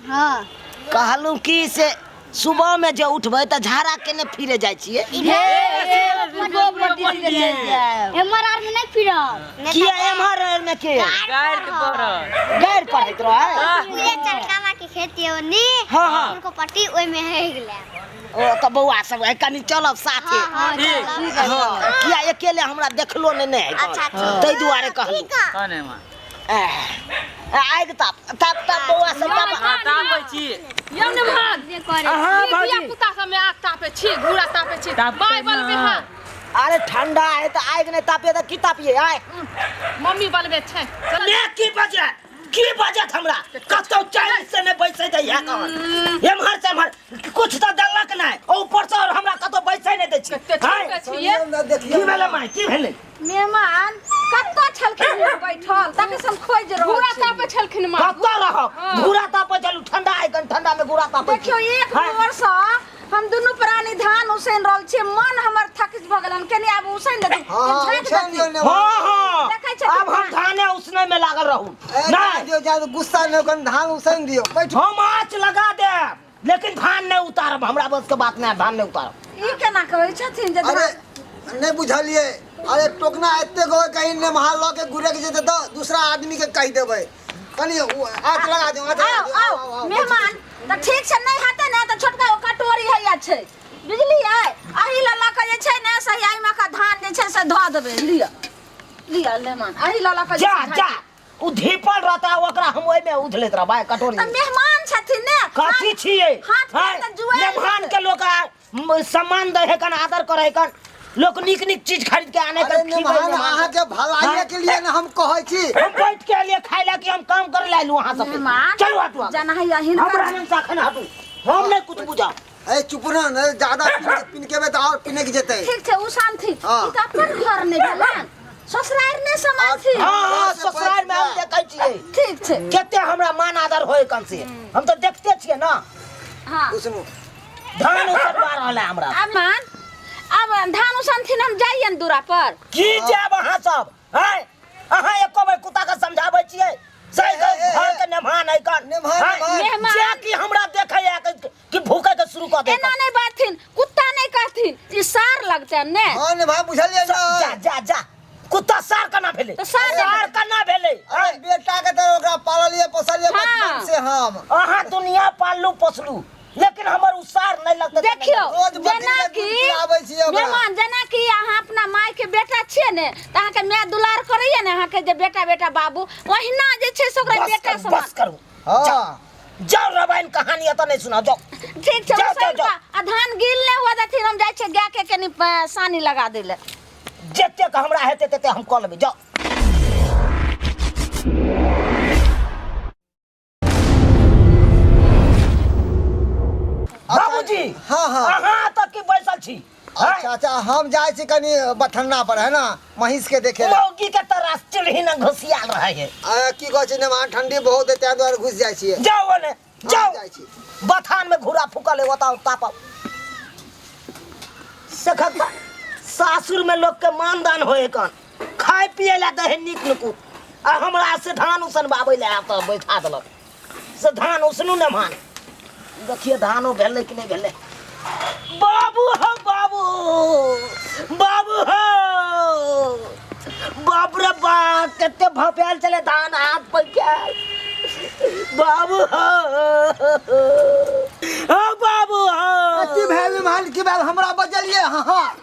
हाँ। कहलहुँ कि से सुबह में जे उठबै तऽ झाड़ा केने फिरे जाइ छियै? एम्हर आर में नहीं फिरब। किया एम्हर में के गारि के पड़त। गारि पढ़ैत रहै? पूरे चरकामा के खेती होनी। हाँ, हाँ। उनको पट्टी ओय में है गेलै। ओ तऽ बौआ सब कनि चलब साथे। हाँ, ठीक। चलब। हाँ, किया अकेले हमरा देखलो नहि ने हइ। अच्छा, ठीक। ताहि दुआरे कहलहुँ। ठीक है। कने माँ? आगि ताप ताप ताप बौआ सब ताप। हाँ, तापै छी। यौ ने भाग। जे करे। अहाँ ई भौजी। धिया पुता सब में आग तापे छी, घूरा तापे छी। तापते माय बलबे ना। हाँ। अरे ठंडा है तऽ आगि नहि तापिए तऽ की तापिए आय? मम्मी बलबे छै। चल। ने की बजे की बजत हमरा कतौ चैन से नहि बैसै दैया कहन एम्हर से एम्हर कुछ तऽ देलक नहि ओ ऊपर से और हमरा कतौ बैसै नहि दै छी। कते आँय? छोटे छियै। की भेलै माय, की भेलै? मेहमान कतऽ छलखिन हे बैठल तखन से हम खोजि रहल घूरा छी। तापे छलखिन माँ। कतऽ रहब? हाँ। घूरा तापै छलू ठंडा आइ कन ठंडा में घूरा तापै छी। देखियौ एक हाँ। भोर से हम दुनू प्राणी धान उसैन रहल छियै, मन हमर थकित भऽ गेलन, कनि आब उसैन देथिन। हाँ, हाँ, झाँकि उसैन देथिन। दियौ ने। हाँ हाँ देखै छथिन आब हम धाने उसनै में लागल रहू। ए, नहीं दियौ जादे गुस्सा नहि कनि धान उसैन दियौ बैठू। हम आँच लगा देब लेकिन धान नहीं उतारब, हमरा बस के बात नहीं, धान नहीं उतारब। ई केना कहै छथिन जे अरे धान नहीं बुझलियै। अरे टोकना एते गो कहीं ने महा लऽ के गुरक जेतै तऽ दूसरा आदमी के कहि देबै। कनि आँच लगा दियौ, आँच लगा आओ दियौ। आओ आओ, आओ, मेहमान तऽ ठीक छै, नहि हेतै ने तऽ छोटका ओ कटोरी हैया छै बुझलियै, एहि लऽ लऽ कऽ जे छै ने सही एहिमे के धान जे छै से धऽ देबै। लिअ लिअ मेहमान एहि लऽ लऽ कऽ जे जा छै जा उ धीपल रहता ओकरा हम ओहिमे उधलैत रहबै कटोरी। तऽ मेहमान छथिन ने। कथी छियै? हाथ पैर हैं? तऽ जुआयल मेहमान जेतै। के लोक सम्मान दै है कन, आदर करै कन, लोक नीक नीक चीज खरीद के आने अरे कन खिबै मेहमान मेहमान अहाँ के भलाई के लिए ने हम कहै छी। हम बैठ के लिए खाय ला कि हम काम करे ला एलु अहाँ सब के। मेहमान चलू हटू आब। जना है यही हमरा नहीं साखन हटू, हम नहीं कुछ बुझा। ए चुप रह ने, ज्यादा पिन के तऽ और पिनक जेतै। ठीक छै उ शांति। हाँ। ई तऽ अपन घर नहि भेलन, ससुरारि नहि समानथिन। हाँ हाँ से ससुराल में हम देखै छियै। ठीक छै। कते हमरा मान आदर होय कन से हम तऽ देखते छियै ना। हाँ। उसनु धान उसनवा रहल है हमरा। अब मान अब धान उसनथिन हम जाइयन दूरा पर। की जायब अहाँ सब? हैं? अहाँ एको बेर कुत्ता के समझाबै छियै? सही ए, ए, ए, घर के मेहमान है कन। मेहमान, हैं? मेहमान। मेहमान। जे कि हमरा देखै है कि भूखे के शुरू कऽ दे। एना नहीं बाथिन, कुत्ता नहीं कहथिन, ई सार लगतै ने। हाँ ने भाई बुझलियै जा ने। जा जा कुत्ता सार केना भेलै? तऽ सार सार केना भेलै? अरे बेटा के तऽ ओकरा पाललियै पोसलियै हाँ। बचपन से हम। अहाँ दुनिया पाललू पोसलू लेकिन हमर उ सार नहीं लगतै। देखियौ रोज बकरी जेना के कि दूध पिलाबै छियै ओकरा। मेहमान जेना कि अहाँ अपना माय के बेटा छियै ने तऽ अहाँके माय दुलार करैया ने अहाँके जे बेटा बेटा बाबू ओहिना जे छै से ओकरा बस बेटा करू, समान। बस करू। हाँ। जाओ रामायण कहानी एतऽ नहीं सुनाओ जाओ। ठीक छै, जाओ, उसैन जाओ, जाओ। कऽ, आ धान गिल नहि हुआ देथिन, हम जाइ छियै गाय के कनि सानी लगा दै लए। जतेक हमरा हेतै तते हम कऽ लेबै जाओ। बाबूजी। हाँ, हाँ। अहाँ तऽ की बैसल छी? अच्छा अच्छा हम जाइ छी कनि बथन्ना पर है ना महींस के देखे ला। मौगी के तऽ रास चिड़ही ने घुसियाल रहै है। आ, की कहै छै ने ठंडी बहुत है ताहि दुआरे घुसि जाइ छियै। जाओ ओने जाओ। जाइ छी। बथान में घुरा फूकल है ओतऽ तापब। सखत सासुर में लोग के मानदान होए कन खाय पिए ला दहे नीक नुकु आ हमरा से धान उसनबाबै ला तऽ बैठा देलक से धान उसनू ने मान। देखिए धानो भेलै कि नहि भेलै। बाबू हो बाबू बाबू हो बाप रे बाप कते भपायल चले धान हाथ पर के। बाबू हो हो बाबू हो। की भेल मेहमान की भेल हमरा बजलियै? हाँ हाँ।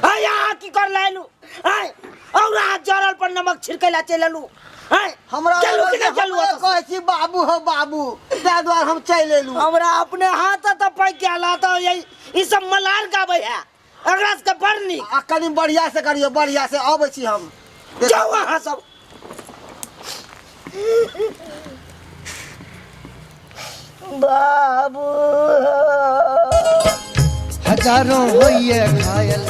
है यहाँ की कर लायलू? है और अहाँ जरल पर नमक छिड़कै ला चलि एलू। है हमरा चलू कि नहि चलू? हमरे कहै छी बाबू हो बाबू ताहि दुआरे हम चलि एलू। हमरा अपने हाथ तऽ पाकि गेल है तऽ ई सब मलार गाबै है एकरा सबके बड़ नीक। आ कनि बढ़िया से करियौ बढ़िया से अबै छी हम। जाउ अहाँ सब। बाबू हजारों होइए घायल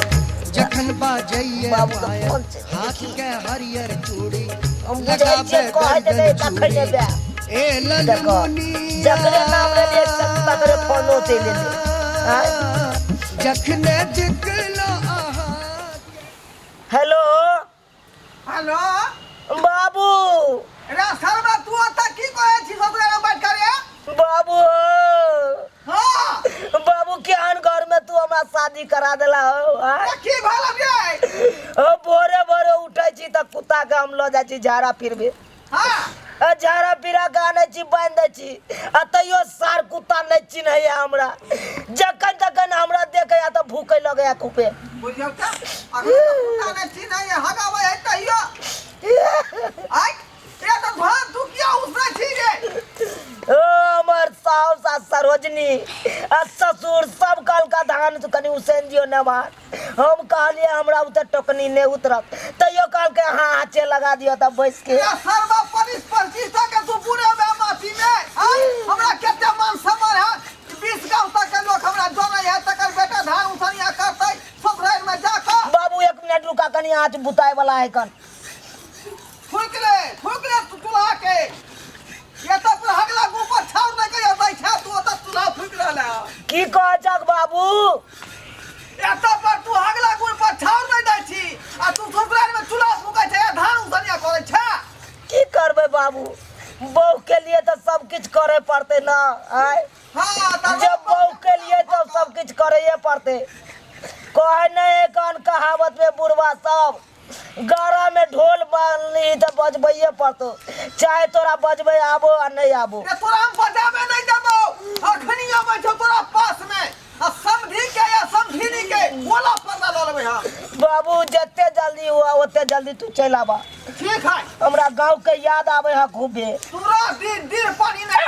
जखन बाजैए बाबू के पायल, फोन छै। हाथ के हरियर चूड़ी हम बुझै लगाबे छियै कहै देबै गर्दन तखन चूड़ी। एबै। ए देखो, ललमुनिया जकरे नाम लेलियै तकरे फोनो चलि एलै। आँय? जखने देखलो अहाँ। हेलो। हेलो। बाबू। रे सरबा तू ओतऽ की कहै छी ससुराल में बैठ कर रे? बाबू। बर्बादी करा देला हो आय? की भेल रे? ओ भोरे भोरे उठै छी तऽ कुत्ता के हम लऽ जाइ छी झाड़ा फिरबे। हाँ। आ झाड़ा फिरा के आनै छी, बान्हि दै छी, आ तैयो सार कुत्ता नहि चिन्हैया हमरा। जखन जखन हमरा देखैया तऽ भूकै लगैया खूबे। बुझियौ तऽ अखन तऽ कुत्ता नहि चिन्हैया, हगाबै है तैयो। आइ ए तऽ धान तू किया उसनै छी रे? ओ हमर साउस आ सरोजनी आ ससुर सब कहलका धान कनि उसैन दियौ नेमान। हम कहलियै हमरा उते टोकनी नहि उतरत, तैयो कहलकै हाँ आँचे लगा दियौ तब बैस के। ए सरवा 25 तक तू बुढ़ेबे माटी में। आइ हमरा कते मान सम्मान है, 20 गाँव तक के लोग हमरा जनै है, तकर बेटा धान उसनिया करतै ससुरारि में जाकऽ। बाबू 1 मिनट रुका, कनि आँच बुताय वाला है कन। फूक ले, फूक ले तू चूल्हा के। ये तो पूरा हगला ऊपर छाउर नहीं कहियो दै छै, तू ओतऽ चूल्हा फूक रहल है। की कहै छक बाबू? एतऽ पर तू हगला गुड़ पर छाउर नहीं दै छी आ तू ससुरारि में चूल्हा फूकै छै आ धान उसनिया करै छै। की करबै बाबू, बहू के लिए तऽ सब किछु करे पड़तै ना। आय हाँ, तऽ जब बहू के लिए तब सब किछु करैए पड़तै। कहै नहीं है कौन कहावत में बुढ़वा सब, गरा में ढोल बांधली तऽ बजबैए पड़तौ, चाहे तोरा बजबै आबो आ नहीं आबो। ए तोरा हम बजाबे नहीं देबौ, अखनी अबै छौ तोरा पास में आ समधी के या समधिनी के ओला पर्दा लऽ लेबै हम। बाबू जते जल्दी हुआ ओते जल्दी तू चलि आबा। ठीक है। हमरा गाँव के याद आबै है खूबे। तोरा दिन दिन पानी नहीं।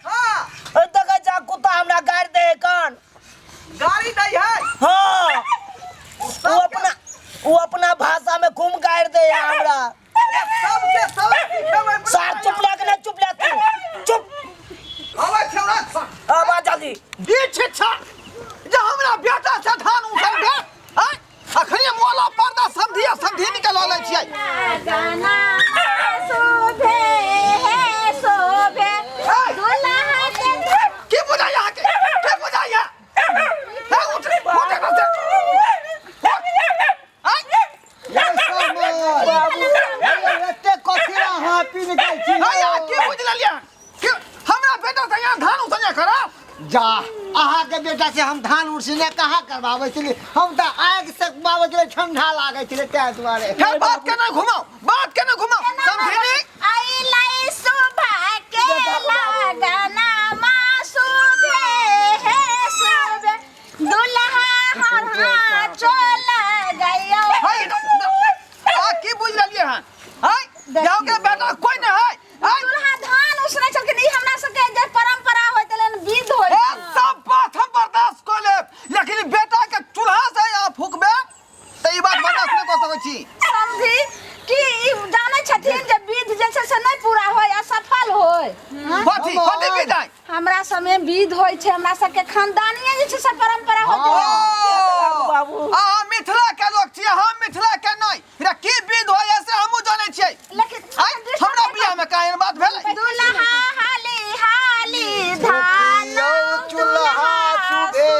हाँ। देखै छा कुत्ता हमरा गारि दे है कन। गाड़ी दै है? हाँ। वो अपना भाषा में खूब गारि दे है हमरा। सबके सब सिखेबै। सार चुप लग ना, चुप ले तू, चुप। आबै छौ रात। आबा जल्दी। ई छिच्छा जे हमरा बेटा से धान उसन दे। आय अखनी मोला पर्दा समधी आ समधी निकल लै छियै। गाना शोभे हे शोभे दुल्हा के। की बुझाइया अहाँके? की बुझाइया? हे उठ, उठ एतऽ से। उठ। आय। बाबू एते कथी अहाँ पी निकल छी? हे अहाँ की बुझि लेलियै? की हमरा बेटा से यहाँ धान उसनिया करब? जा, अहाँके बेटा से हम धान उसने कहाँ करबाबै छलियै? हम तऽ आगि से बाबै छलियै, ठंडा लागै छलै ताहि दुआरे। हे बात के नहि घुमाउ, बात के नहि घुमाउ समधिनी। अइलै शोभा के लगना मा शोभे हे शोभे दुल्हा हर चल गयो। हे आ की बुझि लेलियै हन? आय जाओ के बेटा कोई नहि है। आय दुल्हा धान उसनै छलखिन, ई हमरा सबके जे परंपरा होइत एलै विध होइत। ए सब बात हम बर्दाश्त कऽ लेब, लेकिन बेटा के चूल्हा से अहाँ फूकबे तऽ ई बात बर्दाश्त नहि कऽ सकै छी। समझी कि ई जानै छथिन जे विध जे छै से नहि पूरा होय, असफल होय। कथी कथी विध है? हमरा सबमे विध होइ छै, हमरा सबके खानदानीय जे छै से परंपरा होइत एलै। ओ, बाबू। अहाँ मिथिला के लोक छियै, हम मिथिला के नहि। रे की विध होय से हमहूँ जानै छियै। लेकिन आय हमरा बियाह में काहे एहन बात भेलै? दुल्हा हाली हाली धान चूल्हा शोभे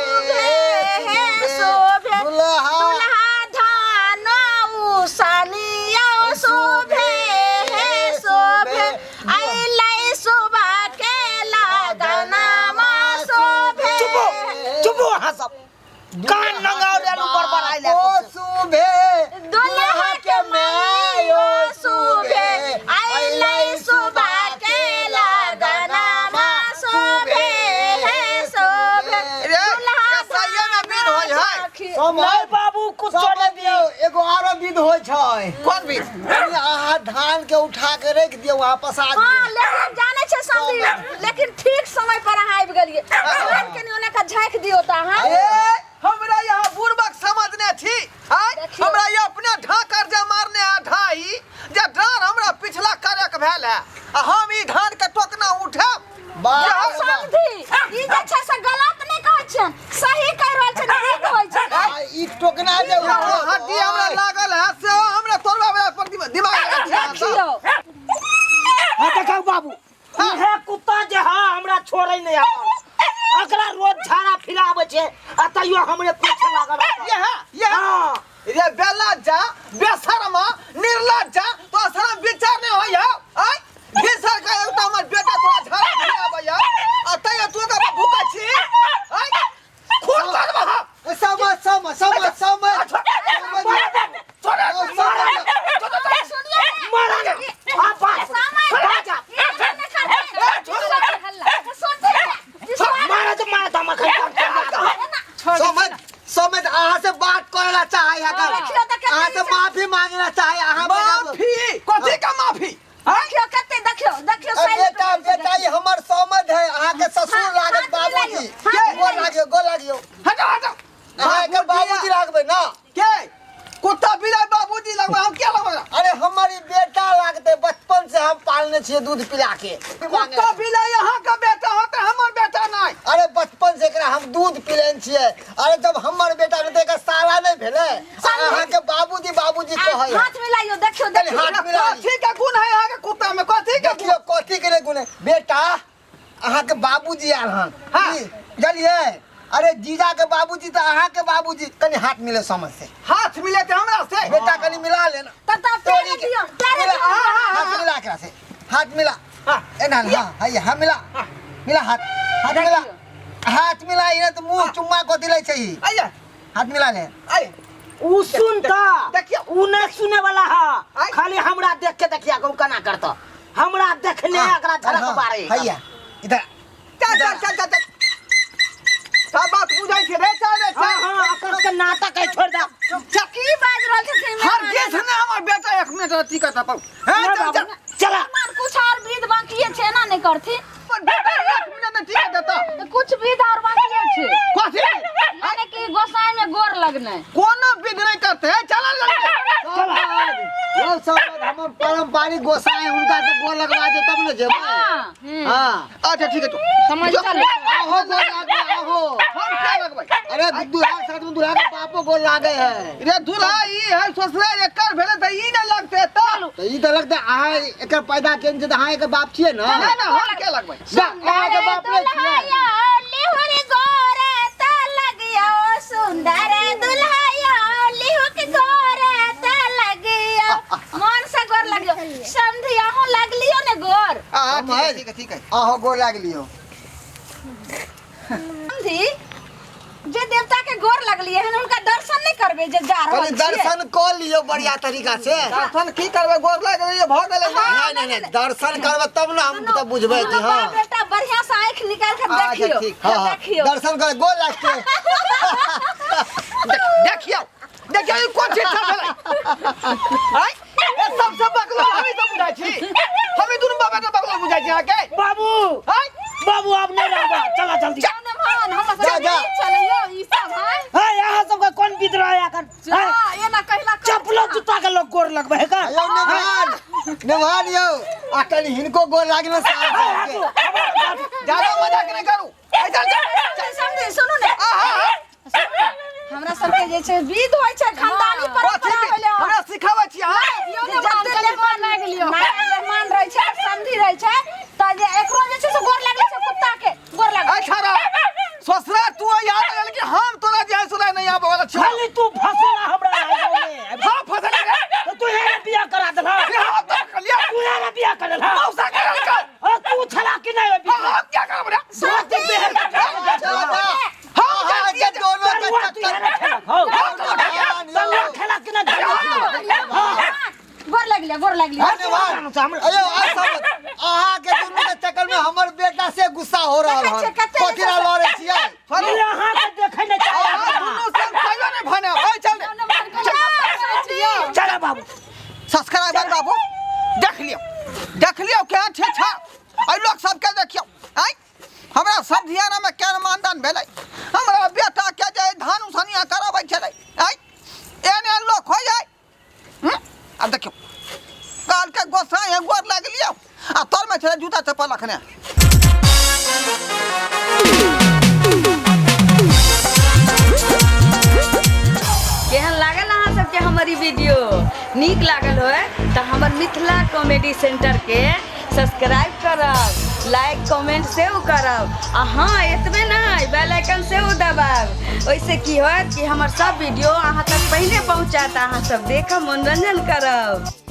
हे शोभे दुल्हा दुल्हा धान उसनियो शोभे हे शोभे अइलै शोभा के लगना मा शोभे। चुपो चुपो अहाँ सब, कान नंगाव देलू बड़बड़ आइले। ओ शोभे दुल्हा के मायो शोभे अइलै शोभा के लगना मा शोभे हे शोभे। रे रे सहिए में विध होय है। नहीं बाबू कुछ समझ नहीं दियौ, एगो आरो विध होइ छै। कोन विध? कनि अहाँ धान के उठा के राखि दियौ, अहाँ पसार दियौ। हाँ, लेकिन जानै छै समधी, लेकिन ठीक समय पर अहाँ आबि गेलियै। धान के ओने के झाँकि दियौ तऽ अहाँ। ए हमरा यहाँ बुड़बक समझने छी। आय देखियौ। हमरा ये अपने ढाकर जे मारने है ढाई जे धान हमरा पिछला करक भेल है आ हम ई धान के टोकना उठायब। बाप रे बाप। समधी, ई जे छै से गलत नहि कहै छियनि, सही कहि रहल छियनि, ठीक होइ छै। आ ई टोकना जे उठेबै, हड्डी हमरा लागल है सेहो हमरा तोड़बा वला पर दिमाग लगल छै अहाँ सब। देखियौ। हाँ देखौ बाबू, इहे कुत्ता जे है हमरा छोड़ै नहि अपन। एकरा रोज झाड़ा फिराबै छै आ तैयो हमरे पीछे लागल रहत। यह यह हाँ। रे बेलज्जा बेशर्मा निर्लज्जा, तो शर्म विचार नहीं होय है। आय भिसर के एकटा हमर बेटा तोरा झाड़ा फिराबै है आ तैयो तू ओकरा भूकै छी। आय खुद तोरा छियै दूध पिला के। कुत्ता बिलाइ अहाँके बेटा होतै, हमर बेटा नहि। अरे बचपन से एकरा हम दूध पिलेने छियै। अरे जब हमर बेटा के एकर साला नहि भेलै, अहाँके बाबूजी बाबूजी कहै। हाथ मिलाइयो, देखियो देखियो। हाथ मिला। कथी के गुण है अहाँके कुत्ता में? कथी के? देखियो कथी के गुण है बेटा। अहाँके बाबूजी आयल हन। हाँ। जानलियै? अरे जीजा के बाबूजी तऽ अहाँके बाबूजी। कनि हाथ मिले समझ से। हाथ मिले ते हमरा से? बेटा कनि मिला लेना। तब तब तोरी पैरे के। दियौ, पैरे मिला, दियौ। हाथ मिला एकरा से, हाथ मिला एना। हाँ हैया, हाँ मिला, मिला हाथ, हाथ मिला, हाथ मिला। इने तऽ मुँह चुम्मा कथी लै छै ई? आइए। हाथ मिला ले। आइए। उ सुनता। देखियौ। उ नहीं सुने वाला है। आइ। खाली हमरा देख के देखिया के उ केना करता, हमरा देखने एकरा झलक हाँ, मारे। हैया इधर। चल चल चल चल चल, सब बात बुझै छै रे, चल रे। हाँ चल। हाँ, एकर के नाटक है, छोड़ दे। की बाजि रहल छथिन? हर देश ने हमर बेटा एक मिनट अथी करता पाऊ। हैं, चल चल। चला। मेहमान, कुछ और विध बाकिए छै, एना नहि करथिन। हमर बेटा एक मिनट नहि टिकत देता। तऽ कुछ विध और बाकिए छै। कथी? माने कि गोसाई में गोर लगनाइ। कोनो विध नहि करते हैं, चल चल। यौ सब हमर पारंपरिक गोसाई, हुनका से गोर लगवा दे तब ने जेबै। हाँ। हाँ। अच्छा ठीक है, तो समझ चल। आहो गोर लागबे, आहो। हम क्या लगबै? अरे दूल्हा के साथ में दूल्हा के बापो गोर लागे है। रे दूल्हा ई है, ससुरा एकर भेलै तऽ ई नहि लगतै तऽ? तऽ ई तऽ लगतै, अहाँ एकर पैदा केने छियै तऽ अहाँ एकर बाप छियै ने? नहि नहि, हम क्या लगबै? जा, अहाँके बाप नहि छियै? लिहुर गोरे त लगियो, सुंदर दुल्हा लिहुक गोरे त लगियो, मन से गोर लगियो। समझी, अहूँ लगलियो ने गोर? हाँ, ठीक है, ठीक है, ठीक है। अहो गोर लागलियो। समझी, जे देवता के गोर लगलिए हन, हुनका दर्शन नहीं करबे जे जा रहल कनि छियै? दर्शन कऽ लियौ बढ़िया तरीका से। दर्शन की करबै? गोर लागि गेलै, भऽ गेलै। नहीं नहीं नहीं, दर्शन करबै तब ने हम तब बुझबै कि दुनू हाँ। बाप बेटा बढ़िया से आंखि निकाल के अच्छा, देखियो। ठीक। हाँ, हाँ, देखियो। दर्शन कर गोर लागते। देखियौ देखियौ, ई कोन चीज सब भेलै? आँय, ए सबसे बकलो हमी सब बुझाइ छी, हमी दुनू बाप बेटा बकलो बुझाइ छी अहाँके? बाबू। आँय। बाबू, अब नहीं रहबा, चला जल्दी। जाउ ने मान, हमरा जा, सब जा। नीक चलैयो ई सब है। है, यहाँ सबके कोन विध रहे एखन? जा, एना कहिला कर। चप्पलो जूता के लोग गोर लगबे है का? यौ नेभान, नेभान यौ, आ कनि हिनको गोर लागल साल के। ज्यादा मजाक नहि करू। आइ चल चल। समझी, सुनू ने। आहा। हमरा सबके जे छै विध होइ छै, खानदानी परंपरा कथी? होलै। हमरा सिखाबै छी अहाँ? यौ ने मान, जते कनि गोर लागि लियौ। नया मेहमान रहै छै, समधी रहै छै, तऽ जे एकरो जे छै से गोर लागै छै, कुत्ता के गोर लागै। ऐ छाड़ा ससुरा, तू याद आयल कि हम तोरा जे सुनाइ नहि आबऽ वाला छौ। खाली तू फसेला हमरा गाँव में। हाँ, फसले रे। तो तू यहाँ बियाह करा देला। रे हम तो कलिया। तू यहाँ बियाह कर देला। मौसा के लड़का। अ, तू छला कि नहीं ओइ बीच में? हम क्या करब रे? धोती पहिर के जा, जा। हम अहाँ के दोनों के तरुआ तू चक्कर यहाँ खेलक हौ। नेभान यौ। तरुआ खेलक कि नहीं? हाँ। गोर लगलियै, गोर लगलियै। धन्यवाद अयो। आ सब अहाँ के दुनू के चक्कर में हमर बेटा से गुस्सा हो रहल देखै हन। छियै, कते कथी ला लड़ै छियै? ई अहाँ के देखै नहीं चाहै। दुनू संग कहियो नहि भने। ओइ चल रे। चला बाबू। सब्सक्राइबर बाबू, देख लियौ, देख लियौ केहन छै छा एहि लोक सबके। देखियौ, आँय, हमरा सब धियानामे केहन मानदान भेलै हमरा बेटा के जे धान उसनिया कराबै छलै। आँय, एहन एहन लोक होइ जाइ? आब देखियौ, कहलकै गोसाई है, गोर लागि लियौ, आ तोरमे छलै जूता चप्पल रखने। केहन लागल अहाँ सबके हमर ई वीडियो? नीक लागल होय तऽ हमर मिथिला कॉमेडी सेंटरके सब्सक्राइब करब, लाइक कमेंट सेहो करब, आ हाँ, एतबे नहि, बेल आइकन सेहो दबाब। ओहिसँ की होयत कि हमर सब वीडियो अहाँ तक पहिने पहुँचत, अहाँ सब देखब, मनोरंजन करब।